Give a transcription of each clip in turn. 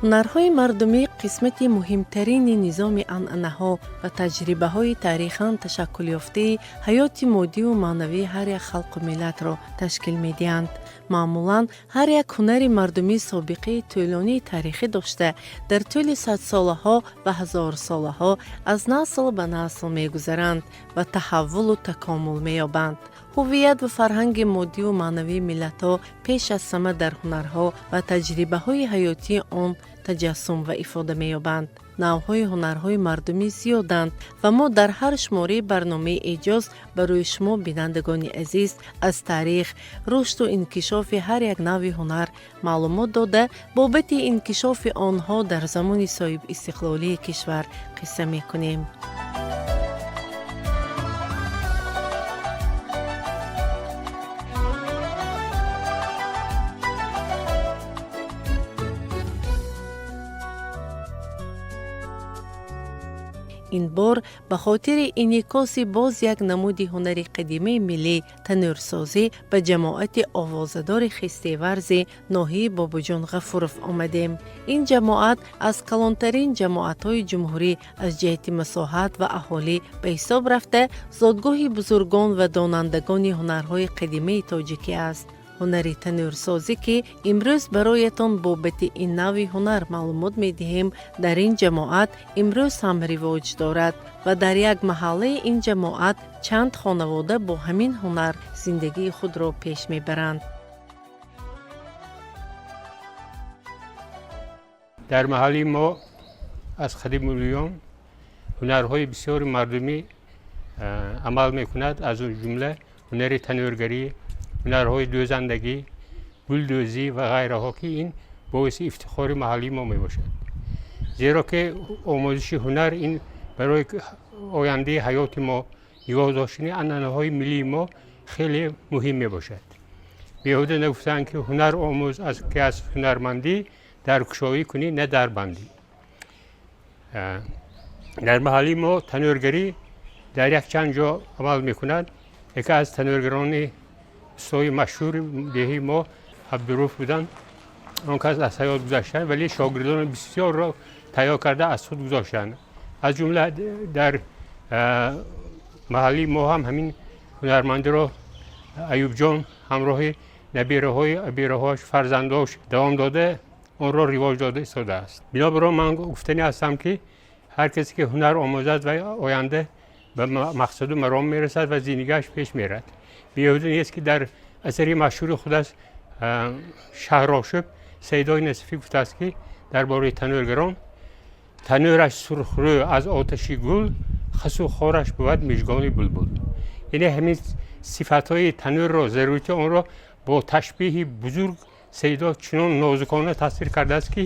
Ҳунарҳои мардумӣ қисмати муҳимтарини низоми анъанаҳо ва таҷрибаҳои таърихан ташаккулёфтаи ҳаёти моддиву маънавии ҳар як халқу миллатро ташкил медиҳанд. Маъмулан ҳар як ҳунари мардумӣ собиқаи тӯлонии таърихӣ дошта, дар тӯли садсолаҳо ва ҳазорсолаҳо аз насл ба насл мегузаранд ва таҳаввулу такомул меёбанд. Ҳуввият ва фарҳанги моддиву маънавии миллатҳо пеш аз ҳама дар ҳунарҳо ва таҷрибаҳои ҳаётии он таҷассум ва ифода меёбанд. Навъҳои ҳунарҳои мардумӣ зиёданд ва мо дар ҳар шумораи барномаи Эҷоз барои шумо, бинандагони азиз, аз таърих, рушду инкишофи ҳар як навъи ҳунар маълумот дода, бобати инкишофи онҳо дар замони соҳибистиқлолии кишвар қисса мекунем. Ин бор ба хотири инъикоси боз як намуди ҳунари қадимаи миллӣ, танӯрсозӣ, ба ҷамоати овозадори Хистеварзи ноҳияи Бобоҷон Ғафуров омадем. Ин ҷамоат аз калонтарин ҷамоатҳои ҷумҳурӣ аз ҷиҳати масоҳат ва аҳолӣ ба ҳисоб рафта, зодгоҳи бузургон ва донандагони ҳунарҳои қадимаи тоҷикӣ аст. Ҳунари танӯрсозӣ, ки имрӯз бароятон бобати ин навъи ҳунар маълумот медиҳем, дар ин ҷамоат имрӯз ҳам ривоҷ дорад ва дар як маҳаллаи ин ҷамоат чанд хонавода бо ҳамин ҳунар зиндагии худро пеш мебаранд. Дар маҳаллаи мо аз қадимулайём ҳунарҳои бисёри мардумӣ амал мекунад, аз ҷумла ҳунари танӯргарӣ, ҳунарҳои дӯзандагӣ, гулдӯзӣ ва ғайраҳо, ки ин боиси ифтихори маҳаллии мо мебошад, зеро ки омӯзиши ҳунар ин барои ояндаи ҳаёти мо, нигоҳ доштани анъанаҳои миллии мо хеле муҳим мебошад. Беҳуда нагуфтаанд, ки ҳунар омӯз, ки аз ҳунармандӣ дар кушоӣ кунӣ, на дар бандӣ. Дар маҳаллаи мо танӯргарӣ дар якчанд ҷо амал мекунад. Яке аз танӯргарони устои машҳури деҳаи мо Абдуруф буданд. Он кас аз ҳаёт гузаштанд, вале шогирдони бисёрро тайёр карда аз худ гузоштанд. Аз ҷумла дар маҳаллаи мо ҳам ҳамин ҳунармандиро Аюбҷон ҳамроҳи набираҳои абираҳош, фарзандош давом дода, онро ривоҷ дода истодааст. Бинобар он ман гуфтанӣ ҳастам, ки ҳар касе ки ҳунар омӯзад ва оянда ба мақсаду маром мерасад ва зиндагиаш пеш мерад. Беҳуда нест, ки дар асари машҳури худаш Шаҳрошӯб Сайдои Насифӣ гуфтааст, ки дар бораи танӯргарон: танӯраш сурхрӯ аз оташи гул, хасу хораш бувад мижгони булбул. Яъне ҳамин сифатҳои танӯрро, зарурати онро бо ташбеҳи бузург Сайдо чунон нозукона тасвир кардааст, ки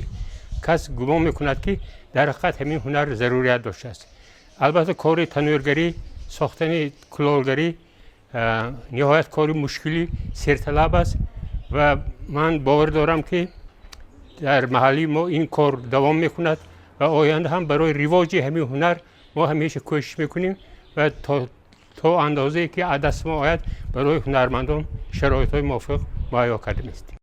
кас гумон мекунад, ки дар ҳақиқат ҳамин ҳунар зарурият доштааст. Албатта, кори танӯргарӣ, сохтани кулолгарӣ ниҳоят кори мушкили серталаб аст ва ман бовар дорам, ки дар маҳаллаи мо ин кор давом мекунад ва оянда ҳам барои ривоҷи ҳамин ҳунар мо ҳамеша кӯшиш мекунем ва то андозае ки аз даст мо ояд, барои ҳунармандон шароитҳои мувофиқ муҳайё карда меистем.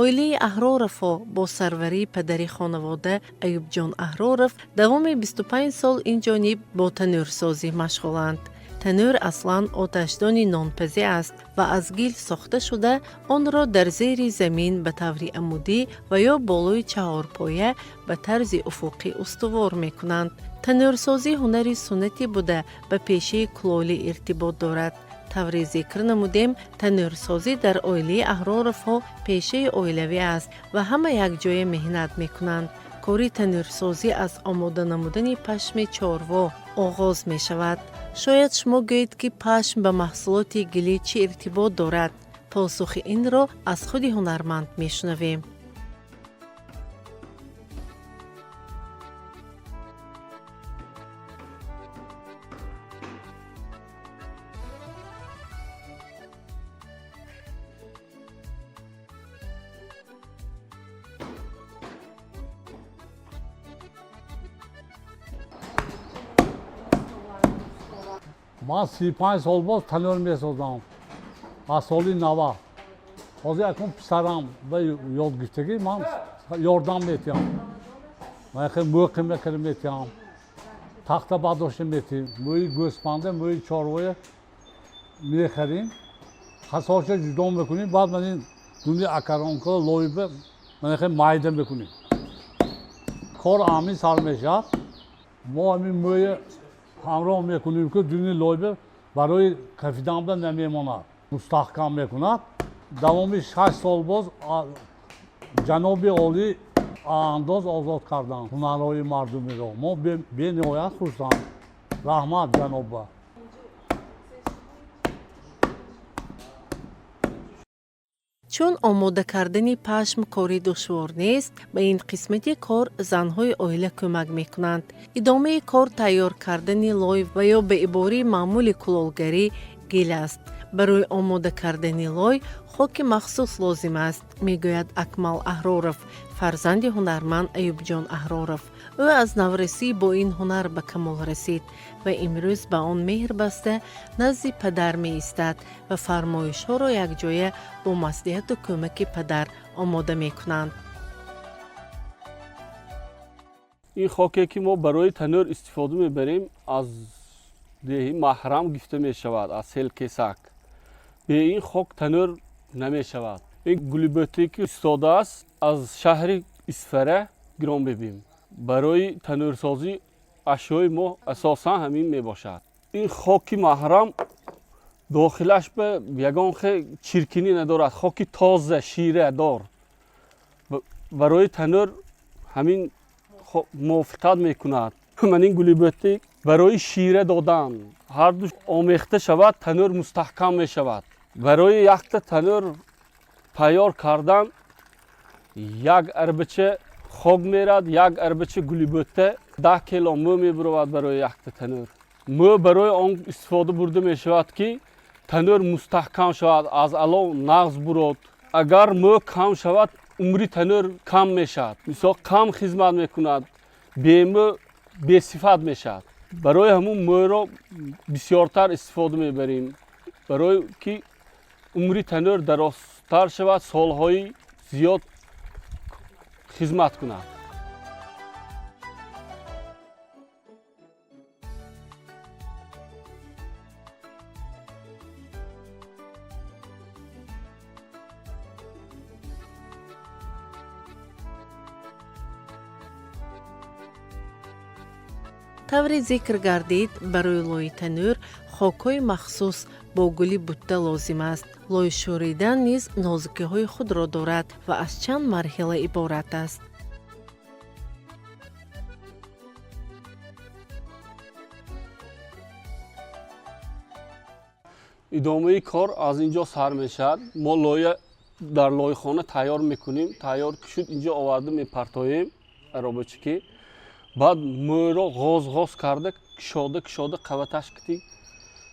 Оилаи Аҳроровҳо бо сарварии падари хонавода Аюбҷон Аҳроров давоми 25 сол инҷониб бо танӯрсозӣ машғуланд. Танӯр аслан оташдони нонпазӣ аст ва аз гил сохта шуда, онро дар зери замин ба таври амудӣ ва ё болои чаҳорпоя ба тарзи уфуқӣ устувор мекунанд. Танӯрсозӣ ҳунари суннатӣ буда, ба пешаи кулолӣ иртибот дорад. Тавре зикр намудем, танӯрсозӣ дар оилаи Аҳроровҳо пешаи оилавӣ аст ва ҳама якҷоя меҳнат мекунанд. Кори танӯрсозӣ аз омода намудани пашми чорво оғоз мешавад. Шояд шумо гӯед, ки пашм ба маҳсулоти гилӣ чӣ иртибот дорад? Посухи инро аз худи ҳунарманд мешунавем. Ман 35 сол боз танӯр месозам, аз соли 90. Ҳозир акун писарам ба ёд гирифтагӣ, ман ёрдам метиҳам. Ман хел мӯй қима карда метиҳам, тахта бардошта метиҳем, мӯи гӯспанда, мӯи чорвоя мехарем, хасоша ҷудо мекунем, баъд ман ин дуни акаронка лоиба ман хел майда мекунем. Кор ҳамин сар мешавад. Мо ҳамин мӯя ҳамроҳ мекунем, ки дуни лойба барои кафиданба намемонад, мустаҳкам мекунад. Давоми 6 сол боз ҷаноби олӣ андоз озод карданд ҳунарҳои мардумиро. Мо бениҳоят хурсанд. Раҳмат ҷанобба. Чун омода кардани пашм кори душвор нест, ба ин қисмати кор занҳои оила кӯмак мекунанд. Идомаи кор тайёр кардани лой ва ё ба ибораи маъмули кулолгарӣ гил аст. Барои омода кардани лой хоки махсус лозим аст, мегӯяд Акмал Аҳроров, фарзанди ҳунарманд Аюбҷон Аҳроров. Ӯ аз наврасӣ бо ин ҳунар ба камол расид ва имрӯз ба он меҳр баста, назди падар меистад ва фармоишҳоро якҷоя бо маслиҳату кӯмаки падар омода мекунанд. Ин хоке, ки мо барои танӯр истифода мебарем, аз деҳи Маҳрам гирифта мешавад, аз Селкесак. Бе ин хок танӯр намешавад. Ин гулибӯтае, ки истодааст, аз шаҳри Исфара гирон мебинем. Барои танӯрсозӣ ашёи мо асосан ҳамин мебошад. Ин хоки Маҳрам дохилаш ба ягон хел чиркинӣ надорад, хоки тоза, ширадор. Барои танӯр ҳамин мувофиқат мекунад. Ман ин гулибӯтӣ барои шира додан, ҳарду омехта шавад, танӯр мустаҳкам мешавад. Барои якта танӯр тайёр кардан як арбача хок мерад, як арбача гулибӯта, 10 кило мӯ мебуровад барои якта танӯр. Мӯ барои он истифода бурда мешавад, ки танӯр мустаҳкам шавад, аз алов нағз бурод. Агар мӯ кам шавад, умри танӯр кам мешавад, мисол, кам хизмат мекунад, бемӯ бесифат мешавад. Барои ҳамун мӯро бисёртар истифода мебарем, барои ки умри танӯр дарозтар шавад, солҳои зиёд хизмат кунад. Тавре зикр гардид, барои лои танӯр хокҳои махсус бо гули бутта лозим аст. Лой шӯридан низ нозукиҳои худро дорад ва аз чанд марҳила иборат аст. Идомаи кор аз ин ҷо сар мешавад. Мо лоя дар лойхона тайёр мекунем. Тайёр ки шуд, инҷо оварда мепартоем аробачикӣ. Баъд мӯйро ғоз-ғоз карда, кушода кушода, қаваташ кити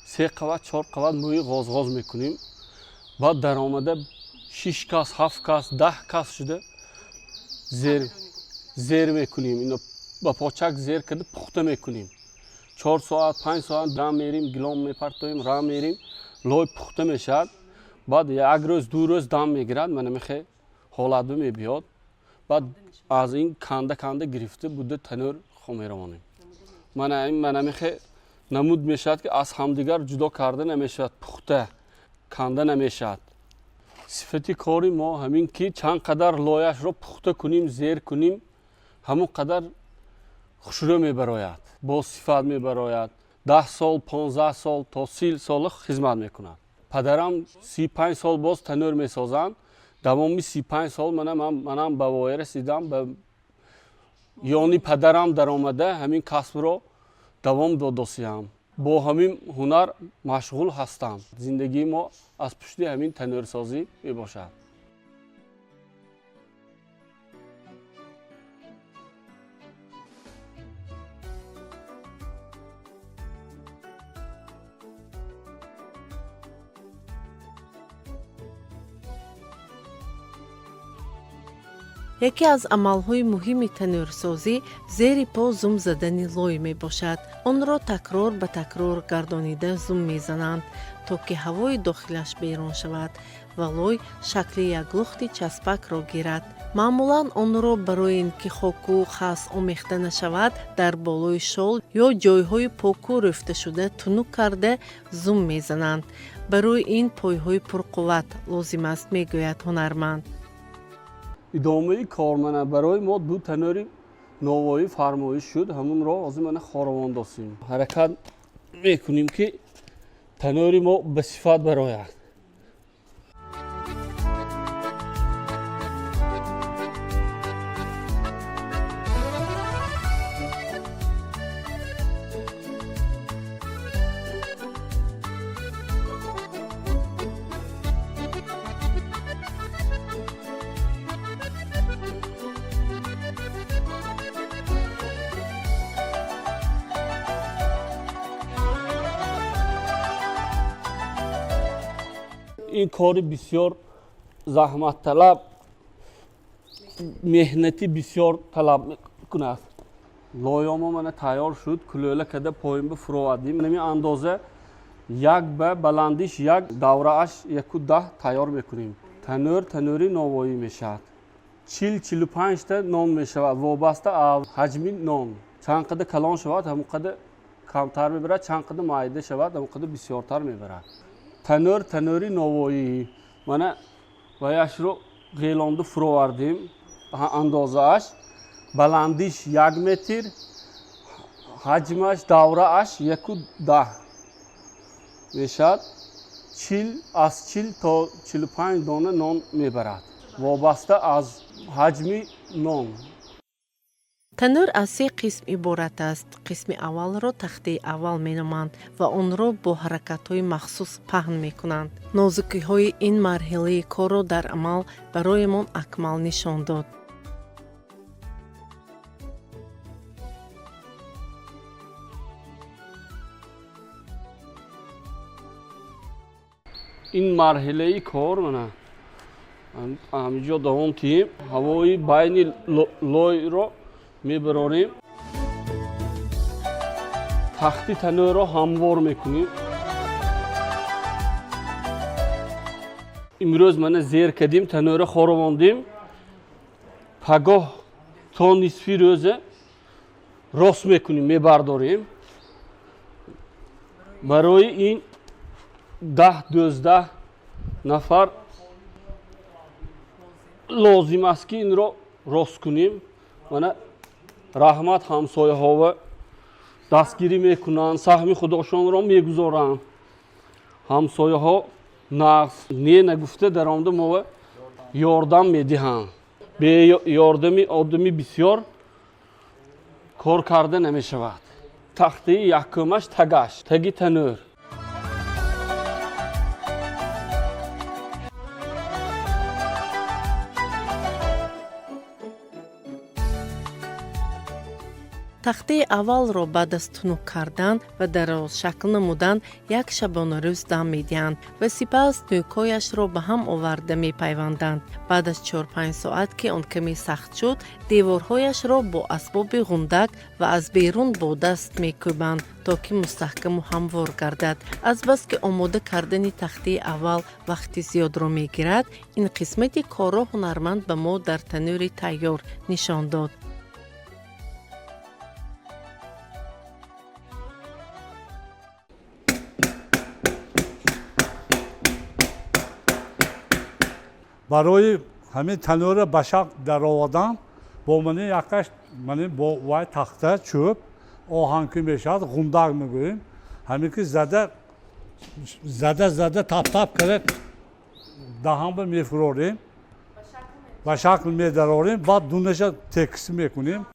се қават, чор қават мӯи ғоз-ғоз мекунем. Баъд даромада шиш кас, ҳафт кас, 10 кас шуда зер мекунем. Ино ба почак зер карда пухта мекунем. 4 соат, 5 соат рам мерим, гилом мепартоем, рам мерим, лой пухта мешавад. Баъд як рӯз, 2 рӯз дам мегирад, мана мехе ҳолатба мебиёд. Баъд аз ин канда канда гирифта буда танӯр хо меравонем. Мана ин мана мехе намуд мешавад, ки аз ҳамдигар ҷудо карда намешавад, пухта канда намешавад. Сифати кори мо ҳамин, ки чанд қадар лояшро пухта кунем, зер кунем, ҳамон қадар Хушрӯ мебарояд, бо сифат мебарояд. 10 сол, 15 сол то 30 сола хизмат мекунад. Падарам 35 сол боз танӯр месозанд. Давоми 35 сол манам ба воя расидам, ба ёни падарам даромада ҳамин касбро давом додосиям. Бо ҳамин ҳунар машғул ҳастам. Зиндагии мо аз пушти ҳамин танӯрсозӣ мебошад. Яке аз амалҳои муҳими танӯрсозӣ зери по зум задани лой мебошад. Онро такрор ба такрор гардонида зум мезананд, то ки ҳавои дохилаш берун шавад ва лой шакли як лухти часпакро гирад. Маъмулан онро барои ин ки хоку хас омехта нашавад, дар болои шол ё ҷойҳои поку рӯфташуда тунук карда зум мезананд. Барои ин пойҳои пурқувват лозим аст, мегӯяд ҳунарманд. Идомаи кор мана барои мо ду танӯри новоӣ фармоиш шуд. Ҳамунро ҳозир мана хоравон досем. Ҳаракат мекунем, ки танӯри мо ба сифат барояд. Ин кори бисёр заҳматталаб, меҳнатӣ бисёр талаб мекунад. Лоёмо мана тайёр шуд, кулӯла када поин ба фуровардем. Ҳамин андоза як ба баландиш як, даврааш 1,10 тайёр мекунем. Танӯр танӯри новоӣ мешавад. 40-45та нон мешавад, вобаста аз ҳаҷми нон. Чанд қадар калон шавад, ҳамон қадар камтар мебарад, чанд қадар майда шавад, ҳамон қадар бисёртар мебарад. Танӯр танӯри новоӣ. Мана ваяшро ғелонда фуровардем. Андозааш баландиш 1 метр, ҳаҷмаш даврааш 1,10 мешавад. Аз 40 то 45 дона нон мебарад, вобаста аз ҳаҷми нон. Танӯр аз се қисм иборат аст. Қисми аввалро тахтаи аввал меноманд ва онро бо ҳаракатҳои махсус паҳн мекунанд. Нозукиҳои ин марҳилаи корро дар амал бароямон Акмал нишон дод. Ин марҳилаи кор мана ҳаминҷо давом тиҳем. Ҳавои байни лойро мебарорем, тахти танӯрро ҳамвор мекунем. Имрӯз мана зер кардем, танӯра хоравондем. Пагоҳ то нисфи рӯза рост мекунем, мебардорем. Барои ин 10-12 нафар лозим аст, ки инро рост кунем. Мана раҳмат ҳамсояҳова дастгирӣ мекунанд, саҳми худошонро мегузоранд. Ҳамсояҳо нағз не нагуфта даромада мова ёрдам медиҳанд. Бе ёрдами одами бисёр кор карда намешавад. Тахтаи якумаш тагаш, таги танӯр. Тахтаи аввалро баъд аз тунук кардан ва дарозшакл намудан як шабонарӯз дам медиҳанд ва сипас нӯкҳояшро ба ҳам оварда мепайванданд. Баъд аз 4-5 соат, ки он каме сахт шуд, деворҳояшро бо асбоби ғундак ва аз берун бо даст мекӯбанд, то ки мустаҳкаму ҳамвор гардад. Азбаски омода кардани тахтаи аввал вақти зиёдро мегирад, ин қисмати корро ҳунарманд ба мо дар танӯри тайёр нишон дод. Барои ҳамин танӯра ба шакл даровардан бо мани якаш Ман бо вай тахта чӯб оҳан ки мешавад, ғундак мегӯем, ҳамин ки зада зада зада тап тап карда даҳанба мефурорем, ба шакл медарорем, баъд дунаша текис мекунем.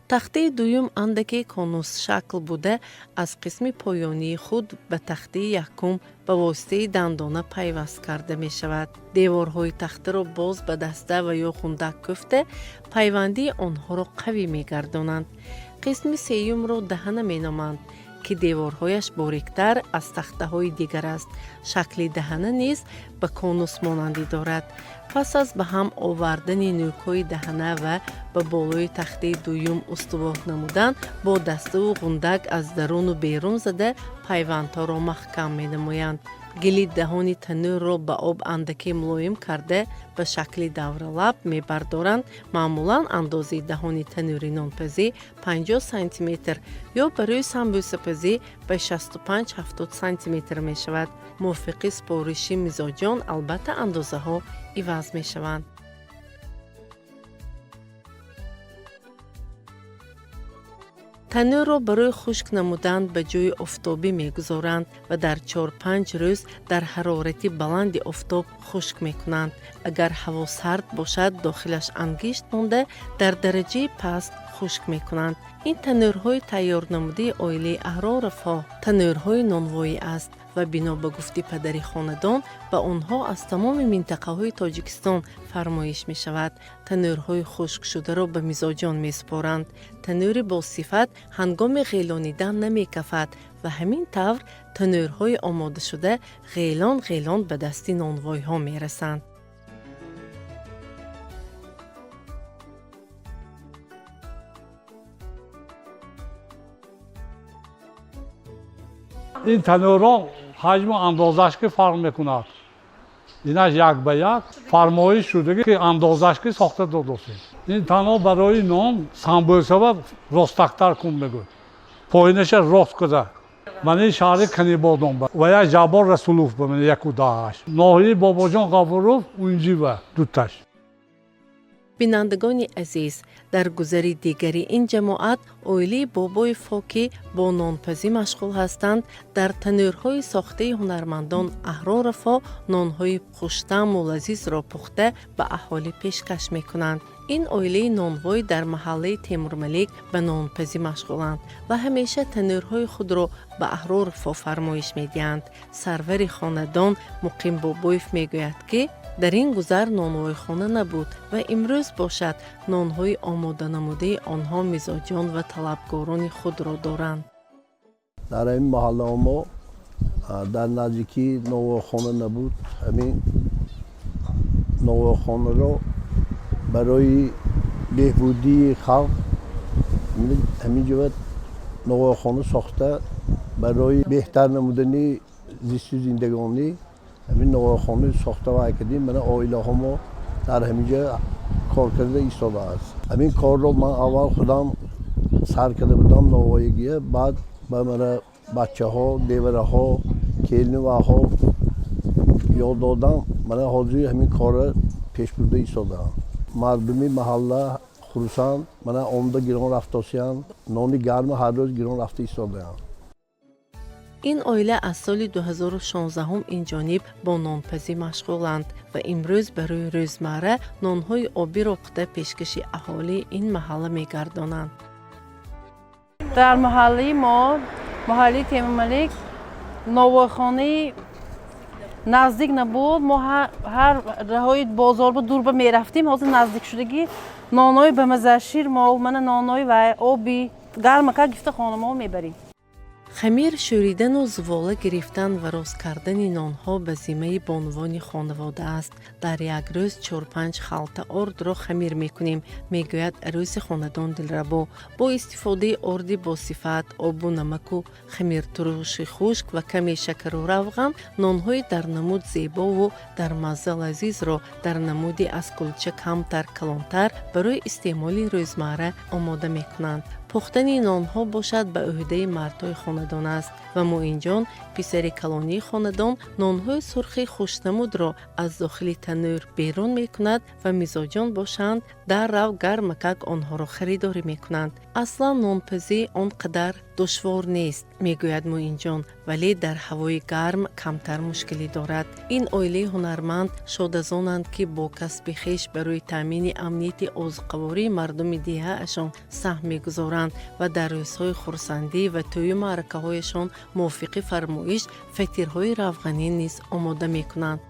Тахтаи дуюм андаке конусшакл буда, аз қисми поёнии худ ба тахтаи якум ба воситаи дандона пайваст карда мешавад. Деворҳои тахтаро боз ба даста ва ё хундак кӯфта, пайвандии онҳоро қавӣ мегардонанд. Қисми сеюмро даҳана меноманд, ки деворҳояш бориктар аз тахтаҳои дигар аст. Шакли даҳана низ ба конус монандӣ дорад. Пас аз ба ҳам овардани нӯкҳои даҳана ва ба болои тахтаи дуюм устувор намудан, бо даставу ғундак аз даруну берун зада, пайвандҳоро маҳкам менамоянд. Гили даҳони танӯрро ба об андаке мулоим карда, ба шакли давралаб мебардоранд. Маъмулан андозаи даҳони танӯри нонпазӣ 50 сантиметр ё барои самбӯсапазӣ ба 65-70 сантиметр мешавад. Мувофиқи супориши мизоҷон, албатта, андозаҳо иваз мешаванд. Танӯрро барои хушк намудан ба ҷои офтобӣ мегузоранд ва дар 4-5 рӯз дар ҳарорати баланди офтоб хушк мекунанд. Агар ҳаво сард бошад, дохилаш ангишт монда, дар дараҷаи паст хушк мекунанд. Ин танӯрҳои тайёрнамудаи оилаи Аҳроровҳо танӯрҳои нонвоӣ аст ва бино ба гуфти падари хонадон, ба онҳо аз тамоми минтақаҳои Тоҷикистон фармоиш мешавад. Танӯрҳои хушкшударо ба мизоҷон месупоранд. Танӯри босифат ҳангоми ғелонидан намекафад ва ҳамин тавр танӯрҳои омодашуда ғелон ғелон ба дасти нонвойҳо мерасанд. Ин танӯрҳо ҳаҷму андозаш ки фарқ мекунад. Инаш як ба як фармоиш шудаги, ки андозаш ки сохта додосем. Ин танҳо барои нон, самбӯсава ростактар кун мегӯяд, поинаша рост куда. Ман ин шаҳри Канибодом ва як Ҷаббор Расулов ба ман яку даҳаш, ноҳияи Бобоҷон Ғафуров, унҷива дуташ. Бинандагони азиз, дар гузари дигари ин ҷамоат оилаи Бобоевҳо, ки бо нонпазӣ машғул ҳастанд, дар танӯрҳои сохтаи ҳунармандон Аҳроровҳо нонҳои хуштаъму лазизро пухта, ба аҳолӣ пешкаш мекунанд. Ин оилаи нонвой дар маҳаллаи Темурмалик ба нонпазӣ машғуланд ва ҳамеша танӯрҳои худро ба Аҳроровҳо фармоиш медиҳанд. Сарвари хонадон Муқим Бобоев мегӯяд, ки дар ин гузар нонвойхона набуд ва имрӯз бошад, нонҳои омоданамудаи онҳо мизоҷон ва талабгорони худро доранд. Дар ҳамин маҳаллаҳо мо дар наздикӣ нонвойхона набуд. Ҳамин нонвойхонаро барои беҳбудии халқ ҳамин ҷо нонвойхона сохта, барои беҳтар намудани зисту зиндагонӣ ҳамин нонвойхона сохта вай кардем. Мана, оилаҳо мо дар ҳамин ҷо кор карда истодааст. Ҳамин корро ман аввал худам сар карда будам нонвоигия, баъд ба мана бачаҳо, девараҳо, келинуваҳо ёд додам. Мана, ҳозир ҳамин корро пеш бурда истодаам. Мардуми маҳалла хурсанд, мана, омада гирон рафтосиянд, нони гарма ҳар рӯз гирон рафта истодаанд. Ин оила аз соли 2016 ин ҷониб бо нонпазӣ машғуланд ва имрӯз барои рӯзмарра нонҳои обиро пухта, пешкаши аҳолии ин маҳалла мегардонанд. Дар маҳаллаи мо, маҳаллаи Темурмалик, нонвойхонаи наздик набуд. Мо ҳар раҳои бозор бо дур ба мерафтем. Ҳозир наздик шудагӣ, нонҳои бамаза, ширмол, мана, нонҳои вай оби гармака гифта, хонамо мебарем. Хамир шӯридану зувола гирифтан ва рост кардани нонҳо ба зиммаи бонувони хонавода аст. Дар як рӯз 4-5 халта ордро хамир мекунем, мегӯяд арӯси хонадон Дилрабо. Бо истифодаи орди босифат, обу намаку хамиртуруши хушк ва каме шакару равған, нонҳои дар намуд зебову дар мазза лазизро дар намуди аз кулча камтар калонтар барои истеъмоли рӯзмарра омода мекунанд. Пухтани нонҳо бошад, ба ӯҳдаи мардҳои хонадон. хонадон аст ва Муинҷон, писари калонии хонадон, нонҳои сурхи хушнамудро аз дохили танӯр берун мекунад ва мизоҷон бошанд, даррав гармакак онҳоро харидорӣ мекунанд. Аслан нонпазӣ он қадар душвор нест, мегӯяд Муинҷон, вале дар ҳавои гарм камтар мушкилӣ дорад. Ин оилаи ҳунарманд шодазонанд, ки бо касби хеш барои таъмини амнияти озуқавории мардуми деҳаашон саҳм мегузоранд ва дар рӯзҳои хурсандӣ ва тӯю маъракаҳояшон мувофиқи фармоиш фатирҳои равғанӣ низ омода мекунанд.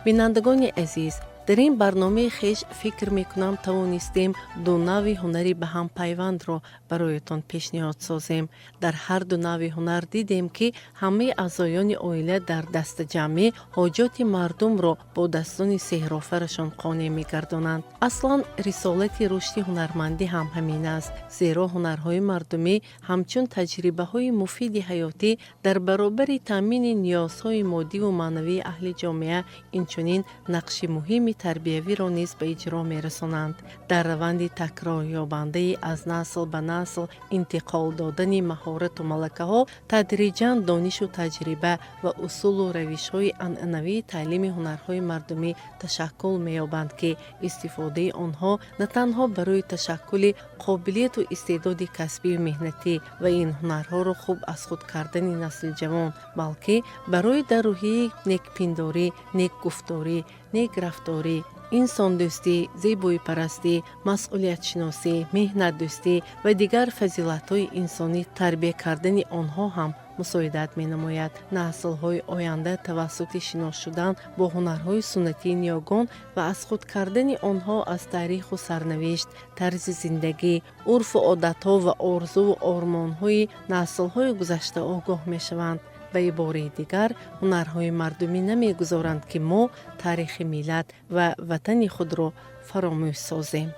Бинандагони азиз, дар ин барномаи хеш, фикр мекунам, тавонистем ду навъи ҳунари ба ҳам пайвандро бароятон пешниҳод созем. Дар ҳар ду навъи ҳунар дидем, ки ҳамаи аъзоёни оила дар дастаҷамъӣ ҳоҷоти мардумро бо дастони сеҳрофарашон қонеъ мегардонанд. Аслан рисолати рушди ҳунармандӣ ҳам ҳамин аст, зеро ҳунарҳои мардумӣ ҳамчун таҷрибаҳои муфиди ҳаётӣ дар баробари таъмини ниёзҳои моддиву маънавии аҳли ҷомеа, инчунин нақши муҳими тарбиявиро низ ба иҷро мерасонанд. Дар раванди такрорёбандаи аз насл ба насл интиқол додани маҳорату малакаҳо тадриҷан донишу таҷриба ва усулу равишҳои анъанавии таълими ҳунарҳои мардумӣ ташаккул меёбанд, ки истифодаи онҳо на танҳо барои ташаккули қобилияту истеъдоди касбию меҳнатӣ ва ин ҳунарҳоро хуб аз худ кардани насли ҷавон, балки барои дар рӯҳияи некпиндорӣ, некгуфторӣ, некрафторӣ, инсондӯстӣ, зебоипарастӣ, масъулиятшиносӣ, меҳнатдӯстӣ ва дигар фазилатҳои инсонӣ тарбия кардани онҳо ҳам мусоидат менамояд. Наслҳои оянда тавассути шинос шудан бо ҳунарҳои суннатии ниёгон ва аз худ кардани онҳо аз таъриху сарнавишт, тарзи зиндагӣ, урфу одатҳо ва орзуву ормонҳои наслҳои гузашта огоҳ мешаванд. Ба ибораи дигар, ҳунарҳои мардумӣ намегузоранд, ки мо таърихи миллат ва ватани худро фаромӯш созем.